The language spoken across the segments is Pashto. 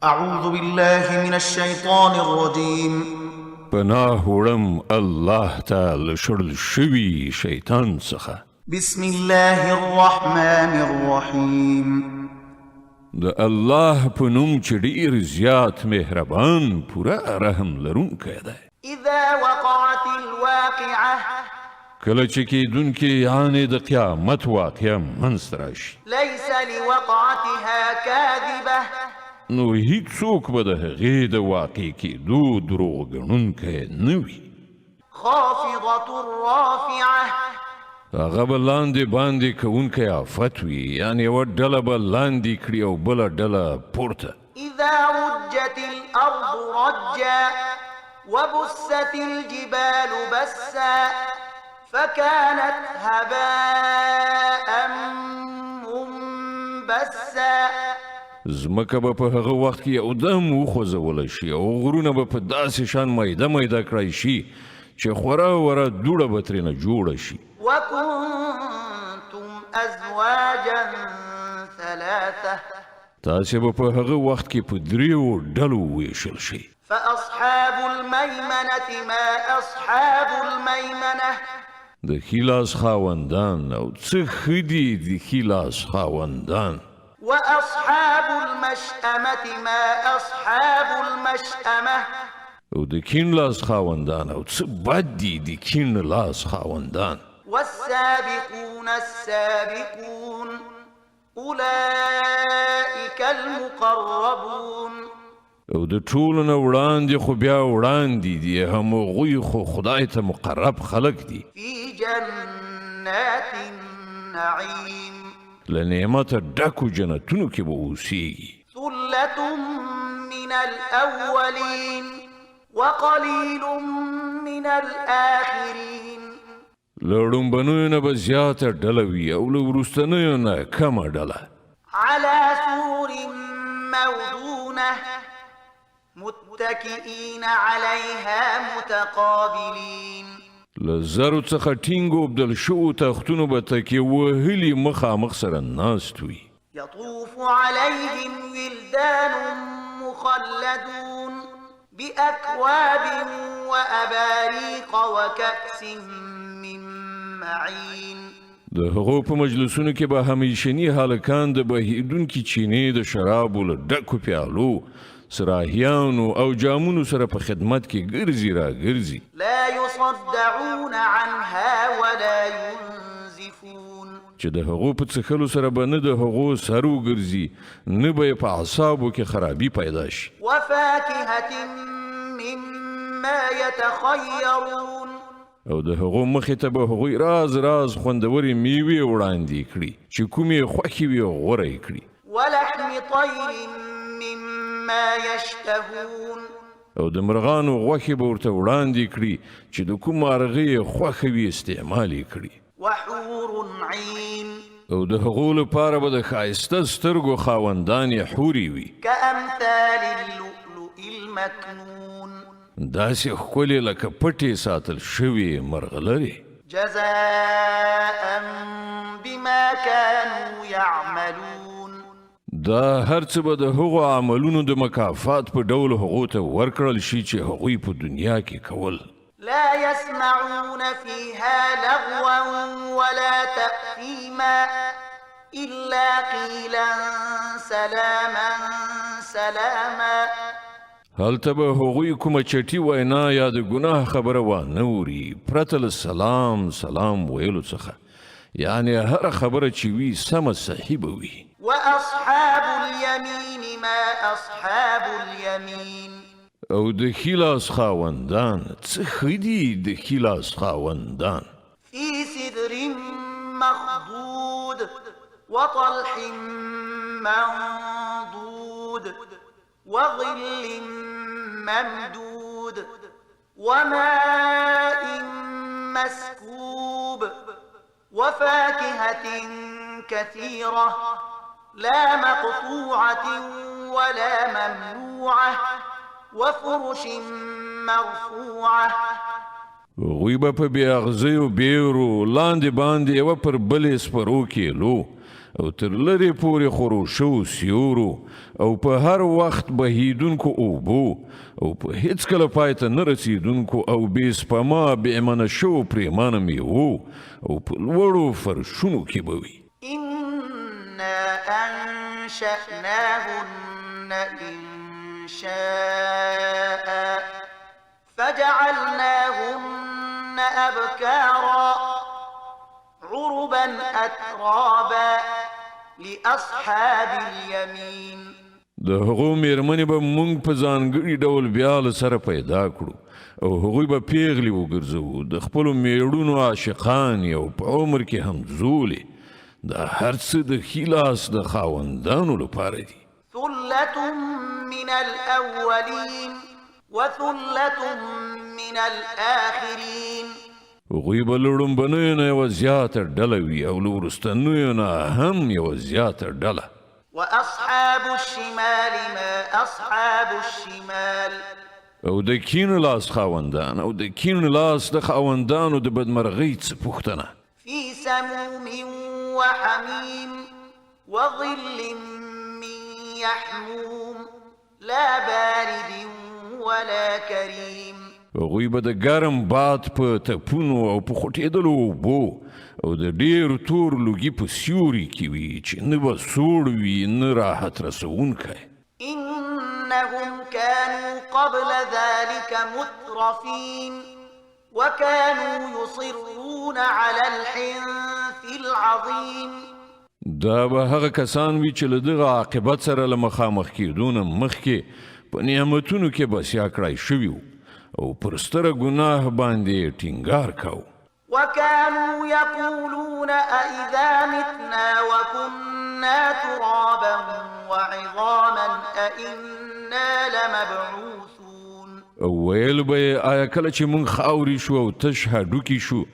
أعوذ بالله من الشيطان الرجيم. پناه وړم الله ته له شړل شوي شیطان څخه. بسم الله الرحمن الرحيم. د الله په نوم چې ډیر زیات مهربان پوره رحم لرونکی دی. إذا وقعت الواقعة. کله چې کېدونکې یعنې د قیامت واقعه منځته راشي. ليس لوقعتها كاذبة. نو هیڅوک به د هغې د واقع کېدو دروغ ګڼونکی نه وي. خافضة رافعة. هغه به لاندې باندې کوونکی آفت وي، یعنې یوه ډله به لاندې کړي او بله ډله پورته. إذا رجت الأرض رجا وبست الجبال بسا فكانت هباء منبسا. ځمکه به په هغه وخت کې یو دم وخوځول شي او غرونه به په داسې شان میده میده کړای شي چې خوره وره دوړه به ترېنه جوړه شي. وكنتم أزواجا ثلاثة. تاسې به په هغه وخت کې په دریو ډلو وویشل شئ. فأصحاب الميمنة ما أصحاب الميمنة. د ښي لاس خاوندان او څه ښه دي د ښي لاس خاوندان. وأصحاب المشأمة ما أصحاب المشأمة. او د کیڼ لاس خاوندان او څه بد دي د کیڼ لاس خاوندان. والسابقون السابقون أولئك المقربون. او د ټولو نه وړاندې خو بیا وړاندې دي، همغوی خو خدای ته مقرب خلک دي. في جنات النعيم. له نعمته ډکو جنتونو کې به اوسیږي. ثلة من الأولين وقليل من الآخرين. له ړومبنیو نه به زیاته ډله وي او له وروستنیو نه کمه ډله. على سرر موضونة متكئين عليها متقابلين. له زرو څخه ټینګو اوبدل شوو تختونو به تکیه وهلي مخامخ سره ناست وي. يطوف عليهم ولدان مخلدون بأكواب وأباريق وكأس من معين. د هغو په مجلسونو کې به همیشني هلکان د بهېدونکي چینې د شرابو له ډکو پیالو، صراحیانو او جامونو سره په خدمت کې ګرځي را ګرځي. لا يصدعون عنها ولا ينزفون. چې د هغو په څښلو سره به نه د هغو سر وګرځي، نه به یې په اعصابو کې خرابي پیدا شي. وفاكهة مما يتخيرون. او د هغو مخې ته به هغوی راز راز خوندورې میوې وړاندې کړي چې کومې یې خوښې وي غوره یې کړي. ولحم طير مما يشتهون. او د مرغانو غوښې به ورته وړاندې کړي چې د کوم مارغه یې خوښه وي استعمال یې کړي. وحور عين. او د هغو لپاره به د ښایسته سترګو خاوندانې حورې وي. كأمثال اللؤلؤ المكنون. داسې ښکلې لکه پټې ساتل شوې مرغلرې. جزاء بما كانوا يعملون. دا هر څه به د هغو عملونو د مکافات په ډول هغو ته ورکړل شي چې هغوی په دنیا کې کول. لا يسمعون فيها لغوا ولا تأثيما إلا قيلا سلاما سلاما. هلته به هغوی کومه چټي وینا یا د ګناه خبره وانه اوري پرته له سلام سلام ویلو څخه، یعنې هره خبره چې وي سمه صحیح به وي. وأصحاب اليمين ما أصحاب اليمين. او د ښي لاس خاوندان څه ښه دي د ښي لاس خاوندان. في سدر مخضود وطلح منضود وظل ممدود وماء مسكوب وفاكهة كثيرة لا مقطوعة ولا ممنوعة وفرش مرفوعة. هغوی به په بې اغزیو بیرو لاندې باندې یوه پر بلې سپرو کېلو او تر لرې پورې خورو شوو سیورو او په هر وخت بهیدونکو اوبو او په هیڅ کله پای ته نه رسیدونکو او بې سپما بې منه شوو پریمانه میوو او په لوړو فرشونو کې به وي. انا انشأناهن انشاء فجعلناهن ابکارا عربا اترابا لاصحاب اليمين. د هغو میرمنې به مونږ په ځانګړي ډول بیا له سره پیدا کړو او هغوی به پیغلې وګرځوو، د خپلو میړونو عاشقان او په عمر کې همزولې. دا هر څه د ښي لاس د خاوندانو لپاره دي. ثلة من الأولين وثلة من الآخرين. هغوی به له ړومبنیو نه یوه زیاته ډله وي او له وروستنیو نه هم یوه زیاته ډله. وأصحاب الشمال ما أصحاب الشمال. او د کیڼ لاس خاوندان او د کیڼ لاس د خاوندانو د بدمرغۍ څه پوښتنه. في سموم وحميم وظل من يحموم لا بارد ولا كريم. هغوی به د ګرم باد په تپونو او په خوټېدلو اوبو او د ډېر تور لوګي په سیوري کې وي چې نه به سوړ وي نه راحت رسوونکی. إنهم كانوا قبل ذلك مترفين وكانوا يصرون على الحنث العظيم. دا به هغه کسان وي چې له دغه عاقبت سره له مخامخ کېدو نه مخکې په نعمتونو کې بسیا کړای شوي وو او پر ستره ګناه باندې ټینګار کاوه. وكانوا يقولون أإذا متنا وكنا ترابا وعظاما أإنا لمبعوثون. او ویل به یې آیا کله چې موږ خاورې شو او تش هډوکي شو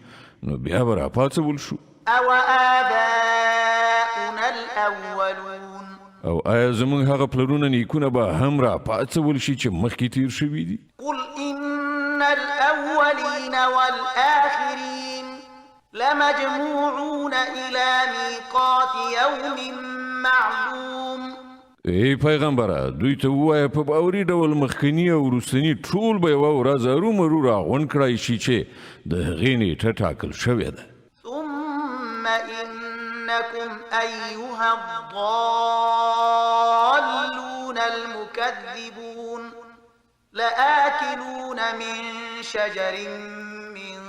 نو بیا به راپاڅول شو؟ أو آباؤنا الأولون. او آیا زموږ هغه پلرونه نیکونه به هم راپاڅول شي چې مخکې تیر شوي دي؟ قل إن الأولين والآخرين لمجموعون إلى ميقات يوم معلوم. ای پیغمبره، دوی ته ووایه په باوري ډول مخکني او وروستني ټول به یوه ورځ هرومرو راغونډ کړای شي چې د هغې نیټه ټاکل شوې ده. ثم إنكم أيها الضالون المكذبون لآكلون من شجر من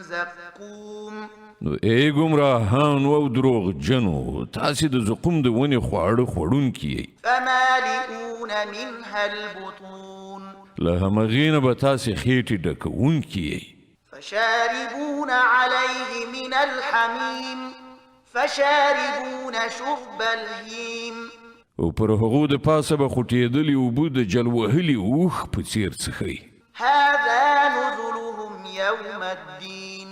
زقوم. نو ای ګمراهانو او دروغجنو، تاسې د زقوم د ونې خواړه خوړونکي یئ. فمالئون منها البطون. له همغې نه به تاسې خېټې ډکوونکي یئ. فشاربون عليه من الحميم فشاربون شرب الهيم. او پر هغو د پاسه به خوټېدلې اوبه د جل وهلي اوښ په څېر څښئ. هذا نزلهم يوم الدين.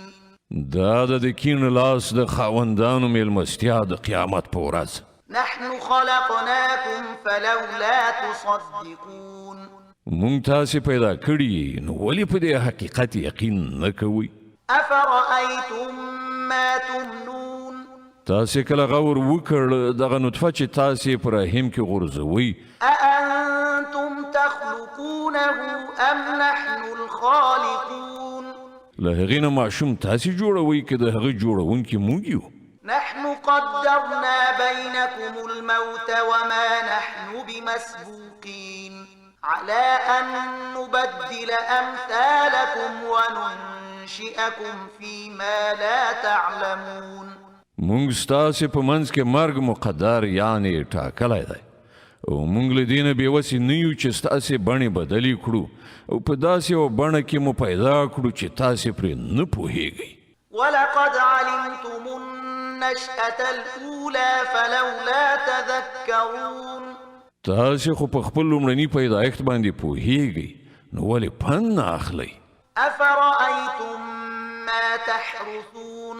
دا د کیڼ لاس د خاوندانو میلمستیا د قیامت په ورځ. نحن خلقناكم فلولا تصدقون. مونږ تاسې پیدا کړي یئ، نو ولې په دې حقیقت یقین نه کوئ؟ أفرأيتم ما تمنون. تاسې کله غور وکړ دغه نطفه چې تاسې په رحم کې غورځوئ؟ أأنتم تخلقونه أم نحن الخالقون. له هغې نه ماشوم تاسې جوړوئ که د هغه جوړوونکي موږ یو؟ نحن قدرنا بينكم الموت وما نحن بمسبوقين على أن نبدل أمثالكم وننشئكم فيما لا تعلمون. مونږ ستاسې په منځ کې مرګ مقدر یعنې ټاکلی دی او مونږ له دې نه بېوسې نه یو چې ستاسې بڼې بدلې کړو او په داسې یوه بڼه کې مو پیدا کړو چې تاسې پرې نه پوهیږئ. ولقد علمتم النشأة الأولى فلولا تذكرون. تاسې خو په خپل لومړني پیدایښت باندې پوهیږئ، نو ولې پند نه اخلئ؟ أفرأيتم ما تحرثون.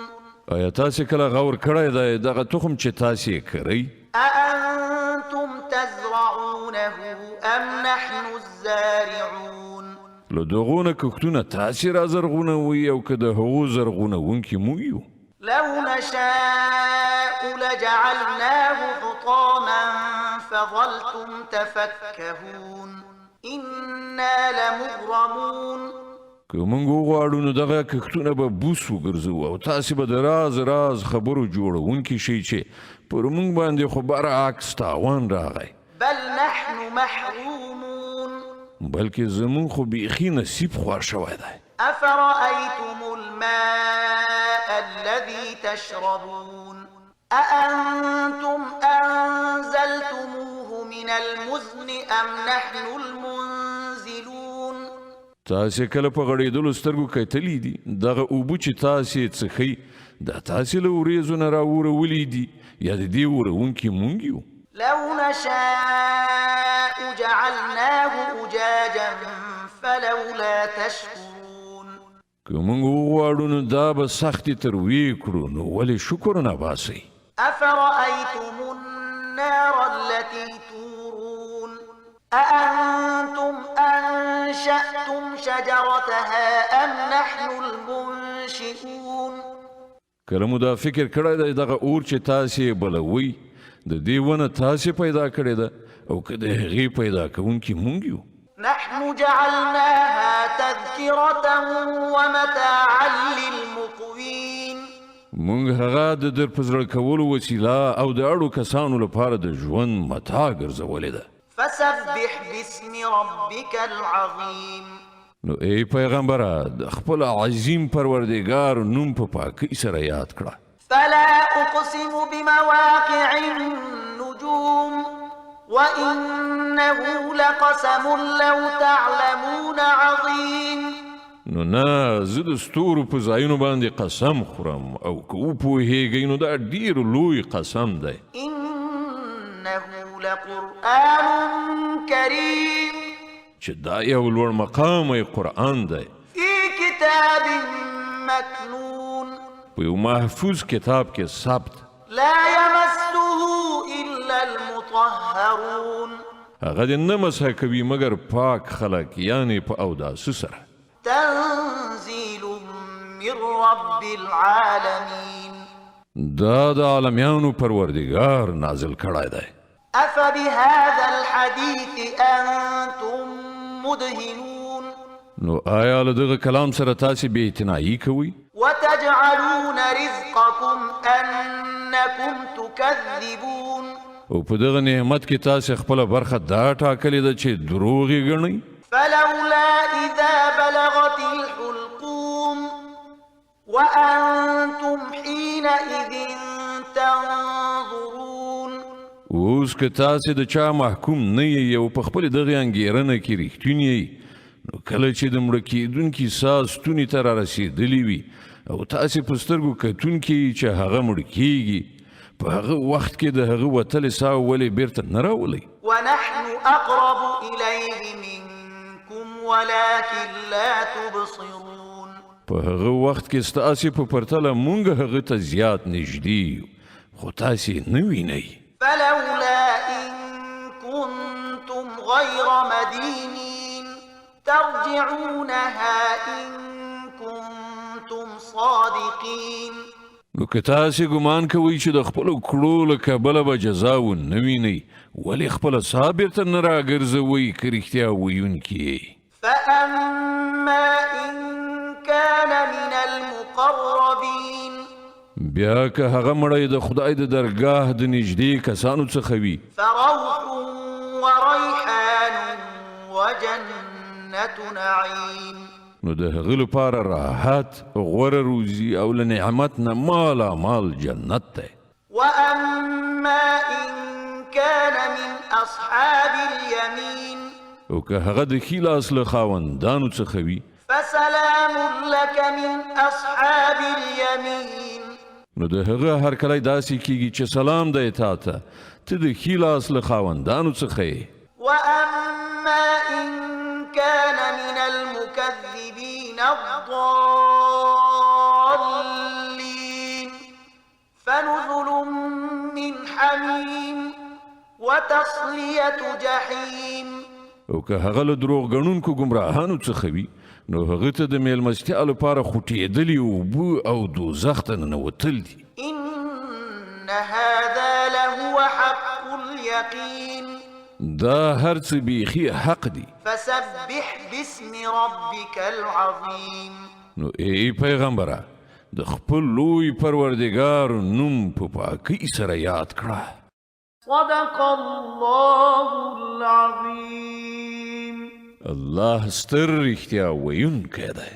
آیا تاسې کله غور کړی دی دغه تخم چې تاسې یې کرئ؟ أأنتم تزرعونه أم نحن الزارعون. له دغو نه کښتونه تاسې را زرغونوئ او که د هغو زرغونوونکي موږ یو؟ لو نشاء لجعلناه حطاما فظلتم تفكهون إنا لمغرمون. که موږ وغواړو نو دغه کښتونه به بوس وګرځوو او تاسې به د راز راز خبرو جوړونکي شئ چې پر موږ باندې خو برعکس تاوان راغی. بل نحن محرومون. بلکې زموږ خو بیخي نصیب خوار شوی دی. أفرأيتم الماء الذي تشربون أأنتم أنزلتموه من المزن أم نحن المنزلون؟ تاسې کله په غړېدلو سترګو کتلي دي دغه اوبه چې تاسې یې څښئ دا تاسې له ورېځو نه راورولي دي یا د دې ورونکي مونږ یو؟ لو نشاء جعلناه أجاجا فلولا تشكرون. که موږ وغواړو نو دا به سختې تروې کړو، نو ولې شکر نه باسئ؟ أفرأيتم النار التي تورون أأنتم أنشأتم شجرتها أم نحن المنشئون؟ کله مو دا فکر کړی دی دغه اور چې تاسې یې بلوئ د دې ونه تاسې پیدا کړې ده او که د هغې پیدا کوونکي مونږ یو؟ نحن جعلناها تذكرة ومتاعا للمقوين. مونږ هغه د در په زړه کولو وسیله او د اړو کسانو لپاره د ژوند متاع ګرځولې ده. فسبح باسم ربك العظيم. نو ای پیغمبره د خپل عظیم پروردګار نوم په پاکۍ سره یاد کړه. فلا أقسم بمواقع النجوم وإنه لقسم لو تعلمون عظيم. نو نه، زه د ستورو په ځایونو باندې قسم خورم او که وپوهېږئ نو دا ډېر لوی قسم دی. إنه لقرآن كريم. چې دا یو لوړ مقامه قرآن دی. في كتاب مكنون. په یو محفوظ کتاب کې ثبت. لا يمسه إلا المطهرون. هغه دې نه مسح کوي مګر پاک خلک، یعنې په اوداسه سره. تنزيل من رب العالمين. دا د عالمیانو پروردګار نازل کړی دی. أفبهذا الحديث أنتم مدهنون. نو آیا له دغه کلام سره تاسې بې اعتنایي کوئ؟ وتجعلون رزقكم أنكم تكذبون. او په دغه نعمت کې تاسې خپله برخه دا ټاکلې ده چې دروغ یې ګڼئ؟ فلولا إذا بلغت الحلقوم وأنتم حينئذ تنظرون. اوس که تاسې د چا محکوم نه یئ او په خپلې دغې انګېرنه کې رښتوني یئ، نو کله چې د مړه کېدونکي ساه ستوني ته رارسېدلې وي او تاسې په سترګو کتونکي یئ چې هغه مړ کېږي، په هغه وخت کې د هغه وتلې ساه ولې بېرته نه راولئ؟ ونحن أقرب إليه منكم ولكن لا تبصرون. په هغه وخت کې ستاسې په پرتله مونږ هغه ته زیات نږدې یو، خو تاسې نه وینئ. فلولا إن كنتم غير مدينين ترجعونها إن كنتم صادقين. نو که تاسې ګمان کوئ چې د خپلو کړو له کبله به جزا ونه وینئ، ولې خپله ساه بېرته نه راګرځوئ که رښتیا ویونکي یئ؟ فأما إن كان من المقربين. بیا که هغه مړی د خدای د درګاه د نږدې کسانو څخه وي، فروح وريحان وجنة نعيم. نو د هغه لپاره راحت، غوره روزي او له نعمت نه مالا مال جنت دی. وأما إن كان من أصحاب اليمين. او که هغه د ښي لاس له خاوندانو څخه وي، فسلام لك من أصحاب اليمين. نو د هغه هرکلی داسې کیږي چې سلام دی تا ته، ته د ښي لاس له خاوندانو څخه یې. وأما إن كان من المكذبين الضالين فنزل من حميم وتصلية جحيم. او که هغه له دروغ ګڼونکو ګمراهانو څخه وي، نو هغه ته د میلمستیا لپاره خوټېدلې اوبه او دوزخ ته ننوتل دي. إن هذا لهو حق اليقين. دا هر څه بیخي حق دي. فسبح باسم ربك العظيم. نو ای پیغمبره، د خپل لوی پروردګار نوم په پاکۍ سره یاد کړه. صدق الله العظيم. الله ستر رښتیا ویونکی دی.